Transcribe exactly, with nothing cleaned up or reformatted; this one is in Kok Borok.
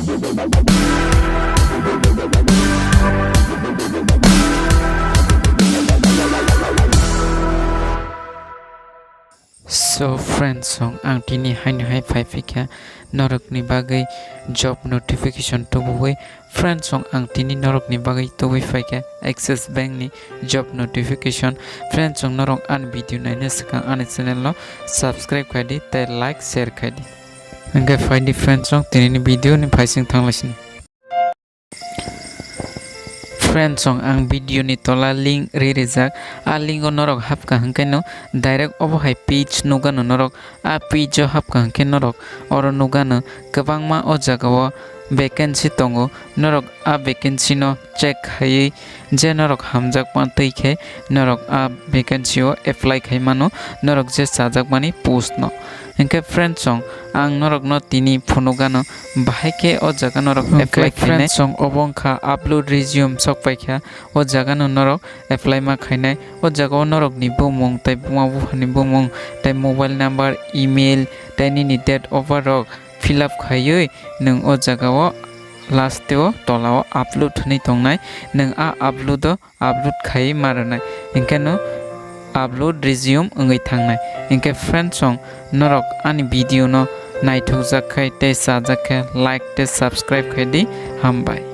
So friends song, ang tini haino hai phai phikha norokni bagwi job notification tubuwi. Friends song, ang tini norokni bagwi tubui phaikha Axis Bank ni job notification. Friends song, norok ani video naina swkang ani channel no subscribe khaidi tei like share khaidi. Hwnkhe phaidi friends song, tinini video ni phaising thanglaisini. Friends song, ang video ni tola link ri rijak. A link o norok hapkha hwnkhe no direct obo hai page nukgano norok. A page o hapkha hwnkhe norok oro nukgano kwbangma o jaga o vacancy tongo. Norok a vacancy no check khaiwi je norok hamjakma twi khe norok a vacancy o apply khai mano, norok je chajakmani post no. Hwnkhe friends song, ang norokno tini phunukgano bahai khe o jaga norok hwnkhe apply khainai. Friends song, obo wngkha upload resume sok paikha, o jagano norok apply ma khainai. O jagao norokni bumung tei buma buphani bumung tei mobile number, email tei nini date of birth rok fill up khaiwi nwng o jagao last o tolao upload hwnwi tongnai. Nwng a upload o upload khai ma rwnai, hinkhe no upload resume wngwi thangnai. Hinkhe friends song, norok ani video no naithokjak khai tei chajak khe like tei subscribe khai di, hambai.